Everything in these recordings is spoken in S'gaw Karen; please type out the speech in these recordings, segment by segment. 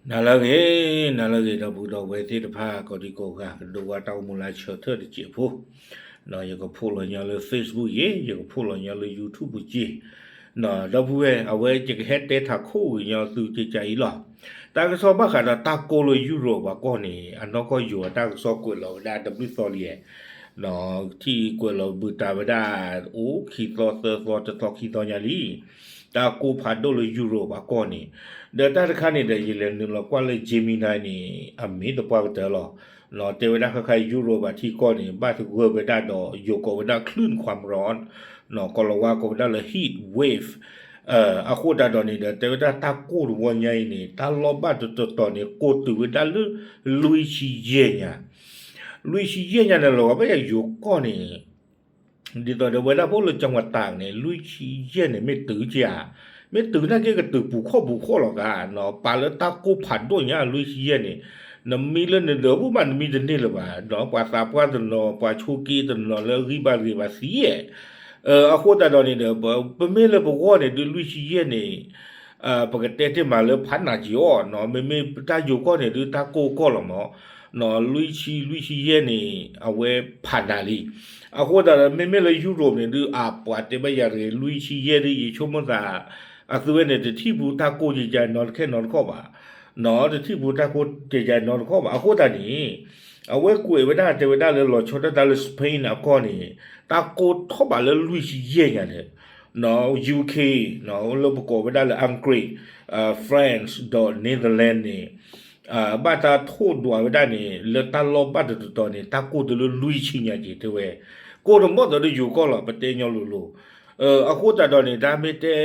နၤလၢအဂ့ၤ, နၤလၢအဂ့ၤ ဒီပုၢ်ဒီဝဲၢ်သ့ၣ်တဖၣ် ကိးဒံကိးဂၤ ကဒိးဝဲတၢ်အိၣ်မူလၢဆၢထၢၣ်တစဲးဖိ, ယကဖိးလီၤညီလၢ Facebook ယ့ၣ်, ယကဖိးလီၤညီလၢ YouTube ပူၤက့ၢ်, ဒီပုၢ်ဝဲၢ် အဝဲယကဟဲတဲထးခိၣ်ဂ့ၤညီသုကကါအံၤလီၤ. တၢ်ကစီၣ်ဘၣ်ဃးဒီးတၢ်ကိၢ်လၢ Europe ပှၤကီၢ်န့ၣ် အနီၢ်ကီၢ်ယိၤအတၢ်ကစီၣ်ကွဲးလီၤဝဲဒၣ် တဘျုးသီလံ, ထံၣ်ကွဲးလီၤဘုးတၢ်ဝဲဒၣ် အိၣ်ခံသီသၢသီတသီခံသီညါလံ တၢ်ကိၢ်ဖးဒိၣ်လၢ Europe ပှၤကီၢ်န့ၣ်, ဒီးတၢ်တခါန့ၣ်ဒီး ယလဲၤနုာ်လီၤကွၢ်လၢ Gemini န့ၣ် အမ့ၢ်သပှၢ်ကတၢၢ်လီၤ. တဲဝဲဒၣ်ဃၣ်ဃၣ် Europe ပှၤထံကီၢ်န့ၣ် ဘၣ်သဂၢၢ်ဝဲဒၣ်ဒီး ယိၤကိးဝဲဒၣ် คลื่นความร้อน, ကိၤလၤဝါကိးဝဲဒၣ်လၢ heat wave, အဃိသတးဒီးန့ၣ်ဒီး တဲဝဲဒၣ်တၢ်ကိၢ်တဝီညါအံၤန့ၣ် တၢ်လီၢ်ဘၣ်တတီၤတီၤန့ၣ် ကိၢ်တုၤဝဲဒၣ်လၢ လွံၢ်ဆံယဲၢ်ညါ လွံၢ်ဆံယဲၢ်ညါန့ၣ်လီၤ ဘၣ်ယိၤကီၢ်န့ၣ် ဒ်သိးဒီးဝဲဒၣ်ဖဲလၢ ကၠီၤဝၤတၢ်န့ၣ် လွံၢ်ဆံယဲၢ်န့ၣ် မ့ၢ်တုၤကဧါ, မ့ၢ်တုၤနာ်က့ကတုၤပူၤခီၣ်ပူၤခီၣ်လီၤဂၤ, ပာ်လၢတၢ်ကိၢ်ဖးဒိၣ်ညါ လွံၢ်ဆံယဲၢ်န့ၣ်, နမံလၢနဒၢးပူၤဘၣ် နမံတန့ၢ်လၢၤဘၣ်, ပှၤသးပှၢ်တနီၤ ပှၤဆိးက့တနီၤလၢအဂံၢ်ဘါတဂ့ၤဘၣ်သံ, အဃိသတးဒီးန့ၣ်ဒီး ပမ့ၢ်လၢပဂီၢ်န့ၣ် ဒုးလွံၢ်ဆံယဲၢ်န့ၣ် ပကတဲတ့ၢ်မးလၢဖးနးက့ၤအီၤ, မ့မ့ၢ်တၢ်ယိၤကီၢ်န့ၣ် ဒုးတၢ်ကိၢ်ကီၢ်လီၤမး, လွံၢ်ဆံ လွံၢ်ဆံယဲၢ်န့ၣ် အဝဲဖးနးလံ. အဃိသတးဒီး မ့မ့ၢ်လၢ Europe န့ၣ် ဒုးအပှၤတဲဘၣ်ယၤတဂ့ၤ လွံၢ်ဆံယဲၢ်ဒုး ယဆိကမိၣ်သး အသုဝဲန့ၣ် တထံၣ်ပူၤတၢ်ကိၢ်ကကါနီတခဲနီတခီၣ်ဘၣ်, တထံၣ်ပူၤတၢ်ကိၢ်ကကါနီတခီၣ်ဘၣ်. အဃိသတးန့ၣ် အဝဲကွဲးဝဲဒၣ်တဲဝဲဒၣ်လၢလီၤဆီဒၣ်တၢ်လၢ Spain အကီၢ်န့ၣ် တၢ်ကိၢ်ထီၣ်ဘးလၢလွံၢ်ဆံယဲၢ်ညါန့ၣ် UK လၢပကိးဝဲဒၣ်လၢ Hungary, France ဒီး Netherlands န့ၣ် ဘၣ်တၢ်ထိၣ်ဒွးဝဲဒၣ်န့ၣ် လၢတၢ်လီၢ်ဘၣ်တတီၤတီၤန့ၣ် တၢ်ကိၢ်တုၤလၢလွံၢ်ဆံညါက့ၤတဲဝဲ, ကိၢ်တမီၢ်သိးဒီးယိၤကီၢ်လီၤ ပတဲညီလိၤလိၤ. အဃိသတးဒီးန့ၣ် တၢ်မ့ၢ်တဲ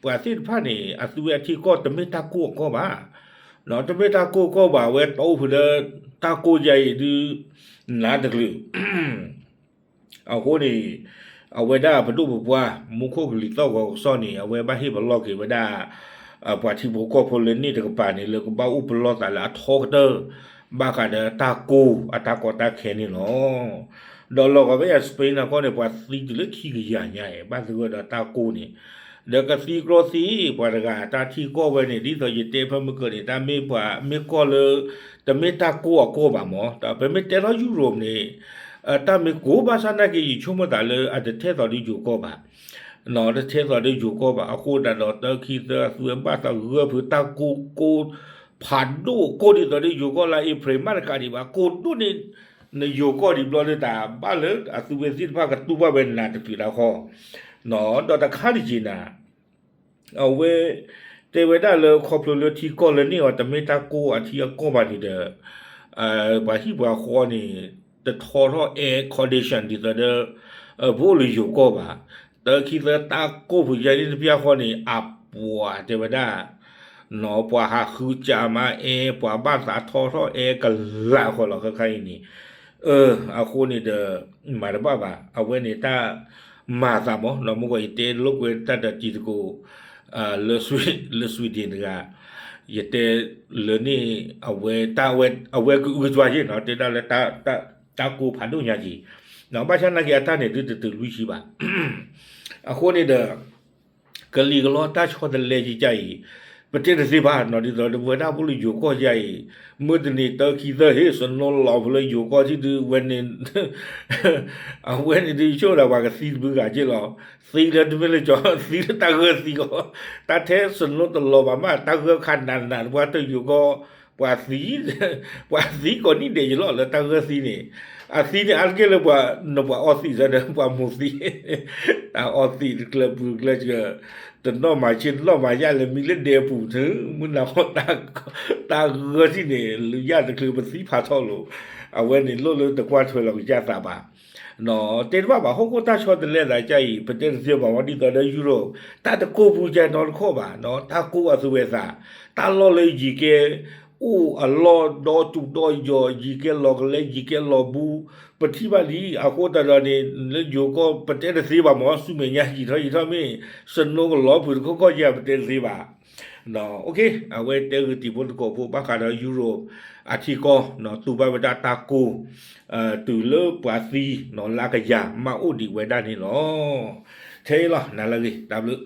ပှၤသ့ၣ်တဖၣ်န့ၣ် အသုဝဲအထံကီၢ်တမ့ၢ်တၢ်ကိၢ်အကီၢ်ဘၣ်, တမ့ၢ်တၢ်ကိၢ်အကီၢ်ဘၣ် အဝဲတီအိၣ်ဖုးလၢ တၢ်ကိၢ်ယါအံၤဒုး နးတကလုာ် အဃိန့ၣ် အဝဲဒၣ်ပဒိၣ်ပပှၢ် မူခိၣ်ကလံၤသီၣ်ဂီၤကစီၣ်န့ၣ် အဝဲဘၣ်ဟ့ၣ်ပလီၢ်က့ၤဝဲဒၣ် ပှၤထံဖိကီၢ်ဖိလၢန့ၣ်တကပၤန့ၣ် လၢကဘၣ်အိၣ်ပလီၢ်သးလၢအထီကတၢၢ် ဘၣ်ဃးဒီးတၢ်ကိၢ်အတၢ်ကီတၢ်ခဲန့ၣ်လီၤ. ဒီးလီၤဂာ်ဝဲယၤ Spain အကီၢ်န့ၣ် ပှၤသံတုၤလၢခံကယၤညါအံၤ ဘၣ်သဂၢၢ်ဒီးတၢ်ကိၢ်န့ၣ် ဒီးကသံကြီသံ ပှၤတဂၤတၢ်ထံကီၢ်ဝဲန့ၣ် ဒ်သိးယတဲဖဲမုၢ်ကၢၢ်န့ၣ် တၢ်မ့ၢ်ပှၤမ့ၢ်ကီၢ်လၢ တမ့ၢ်တၢ်ကိၢ်အကီၢ်ဘၣ်မး ပမ့ၢ်တဲထီၣ် Europe န့ၣ် တၢ်မ့ၢ်ကိၢ်ဘၣ်ဆၣ်နာ်က့ ယဆိကမိၣ်သးလၢအတထဲသိးဒုးယိၤကီၢ်ဘၣ်, တထဲသိးဒုးယိၤကီၢ်ဘၣ် အဃိသတးဒီး တၢ်ခံသၢအသုဝဲဘၣ်သးဂၢၢ်ဖုးတၢ်ကိၢ်ကိၢ် ဖးဒိၣ်ကိၢ်ဒ်သိးဒုးယိၤကီၢ်လၢ April မးတကးဒံးဘၣ် ကိၢ်ဒိၣ်န့ၣ် နယိၤကီၢ်ဒံးဘျီလၢတၢ်ဘၣ်လၢအသုဝဲသ့ၣ်တဖၣ်ကတူၢ်ဘၣ်ဝဲနးတပျုးတၢ်ဃီ, ဒီးတခါတက့ၢ်နၤ အဝဲ တဲဝဲဒၣ်လၢခီဖျိလၢထံကီၢ်လၢန့ၣ်အီၤ တမ့ၢ်တၢ်ကိၢ်အထံအကီၢ်ဘၣ်န့ၣ်ဒီး ပှၤဟံၣ်ပှၤဃီန့ၣ် တထီထီၣ် air condition ဒ်သိးဒီး ပအိၣ်လၢယိၤကီၢ်ဘၣ်, တၢ်ခံသၢတၢ်ကိၢ်ပူၤယါန့ၣ်တပျၢ်ဃီန့ၣ် အပှၤတဲဝဲဒၣ် ပှၤဟးဃုစၢ်မါ air ပှၤဘၣ်သးထီထီၣ် air ကလးဃီလီၤ ခဲခါအံၤန့ၣ်, အဃိန့ၣ်ဒီး မၤတဘၣ်ဘၣ် အဝဲန့ၣ်တၢ်မၤသးမး မ့ၢ်ကွၢ်ယတဲလိာ်ကွဲတၢ်ဒီးတံၤသကိး လၢ Sweden တဂၤ ယတဲလၢန့ၣ် အဝဲတၢ်အဝဲကအုကစွါယ့ၣ်နီၤ တဲဒၣ်လၢ တၢ်ကိၢ်ဖးဒိၣ်ညါက့ၤ, ဘၣ်ဆၣ်နာ်က့အတၢ်န့ၣ်ဒုးတတုၤလွံၢ်ဆံဘၣ်, အဃိန့ၣ်ဒီး ကလံၤကလီတၢ်ဆီတလဲယကါအံၤ ပတဲတသ့ဘၣ်နီၤ ဒ်သိးဒီးပဝဲဒၣ်ဖိလၢယိၤကီၢ်ယါအံၤ မုၢ်တနံၤတၢ်ခံသၢဟ့ၣ် snow လီၤဖဲလၢယိၤကီၢ်ထံဒုးဝဲန့ၣ် အဝဲန့ၣ်ဒုးဆိၣ်ဒၣ်ပှၤကသံတဘုဂၤက့ၢ်လီၤ, သံလၢတမ့ၢ်လၢကၠီ သံလၢတၢ်ဂၢၢ်သံကီး, တၢ်ထဲ snow တလီၤဘၣ်မး တၢ်ဂၢၢ်ခါနးနးတပှၢ်တယိၤကီၢ် ပှၤသံ ပှၤသံကိးနံၣ်ဒဲးယလီၤလၢတၢ်ဂၢၢ်သံန့ၣ်, အသံန့ၣ် အါတက့ၢ်လၢပှၤ နပှၤအီသံးစ့ၢ်ဒီး ပှၤမိၢ်သံ, တၢ်အီသံးတကျၢၤပူၤတကျၢၤစ့ၢ်, တနီၣ်မၤဆ့တနီၣ်မၤယၣ်လဲၤမံလၢဒဲပူၤထၢ မုၢ်နၤဃီ တၢ်ဂၢၢ်ထံၣ်န့ၣ် လူၤယၣ်တချုးပသံဖးထီၣ်လိာ်, အဝဲန့ၣ်လိၣ်လၢတကွၢ်ထွဲလီၤကစၢ်သးဘၣ် တဲတဘၣ်ဘၣ် ဟီၣ်ခိၣ်တၢ်ဆီတလဲသးကါအံၤ ပတဲတသ့ဘၣ်ဝဲဒ်သိးဒီး Europe တၢ်တကိၢ်ပူၤကဲနီတခီၣ်ဘၣ်, တၢ်ကိၢ်အသုဝဲသး, တၢ်လီၢ်လၢယံၤကဲ အိၣ်အလီၢ်ဒီတူၢ်ဒီယီၤ ယံၤကဲလီၤကလဲ ယံၤကဲလီၤဘူ, ပထံၣ်ဘၣ်လံ အဃိသတးဒီးန့ၣ် လၢယိၤကီၢ် ပတဲတသ့ဘၣ်မး ဆူမဲာ်ညါယံာ်ထီၣ်ယံာ်ထီၣ်မ့ၢ် snow ကလီၤဖုးတခီခီၣ်ယါ ပတဲတသ့ဘၣ် အဝဲတဲဂုာ်တံၤဖိသကိးဖိ ဘၣ်ဃးဒီး Europe အထံကီၢ် တူၢ်ဘၣ်ဝဲဒၣ်တၢ်ကိၢ် တုၤလၢပှၤသံ လၢအကယၤမးအိၣ်ဒံးဝဲဒၣ်န့ၣ်လီၤ. ထဲအံၤလီၤ နၤလၢအဂ့ၤ တၢ်ဘျုး